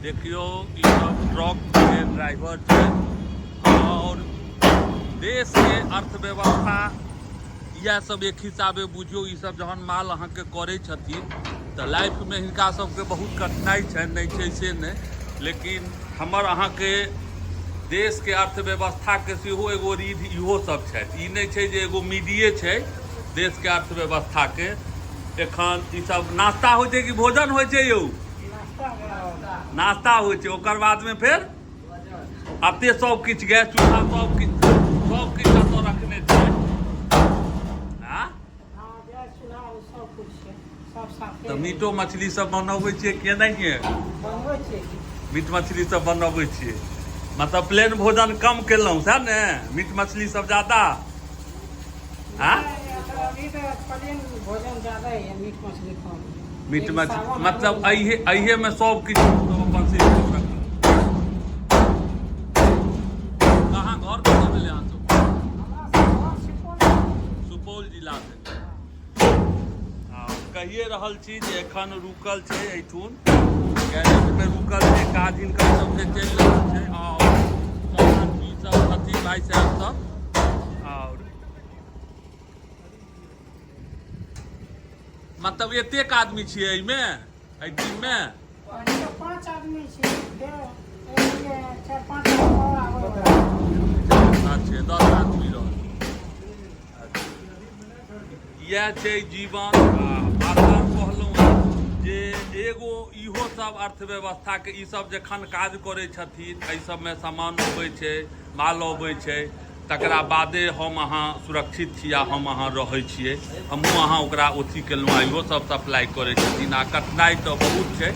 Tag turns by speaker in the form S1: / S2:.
S1: देखियौ, ई सब ट्रकके ड्राइवर छै आओर देशके अर्थव्यवस्था इएह सब एक हिसाबे बुझियौ। ई सब जहन माल अहाँके करै छथिन तऽ लाइफमे हिनका सबके बहुत कठिनाइ छनि, नहि छै से नहि, लेकिन हमर अहाँके देशके अर्थव्यवस्थाके सेहो एगो रीढ़ इहो सब छथि। ई नहि छै जे एगो मीडिये छै देशके अर्थव्यवस्थाके। एखन ई सब नाश्ता होइ छै कि भोजन होइ छै यौ? नाश्ता होइ छै। ओकर बादमे फेर अते सब किछु, गैस चूल्हा सब किछु, सब किछु एतऽ रखने छै। आँ? तऽ मीटो मछली सब बनबै छियै के नहि? मीट मछली सब बनबै छियै। मतलब प्लेन भोजन कम केलहुँ, सएह ने? मीट मछली सब ज्यादा। हाँ?
S2: अभी तऽ प्लेन भोजन ज्यादा है, मीट मछली कम।
S1: मीट मछली मतलब अहिए अहिएमे सब किछु अपन सिस्टम रखलहुँ। कहाँ घर कतऽ भेलै अहाँ सब? सुपौल जिला भेलै। आ कहिए रहल छी जे एखन रुकल छै, एहिठुन गैरेजमे रुकल छै। काज हिनकर सबके चलि रहल छै आओर सब आदमी सब छथिन, भाइ साहेब सब। आओर मतलब एतेक आदमी छियै एहिमे, एहि टीममे?
S2: पाँच आदमी छियै, फेर चारि पाँच आदमी आओर आबै।
S1: अच्छा, 10 आदमी रहल। इएह छै जीवन। आ बार कहलहुँ हँ जे एगो इहो सब अर्थव्यवस्थाके, ई सब जखन काज करै छथिन, एहि सबमे सामान अबै छै, माल अबै छै, तकरा बादे हम अहाँ सुरक्षित छी आ हम अहाँ रहै छियै। हमहूँ अहाँ ओकरा अथी केलहुँ आ इहो सब सप्लाई करै छथिन। आ कठिनाइ तऽ बहुत छै।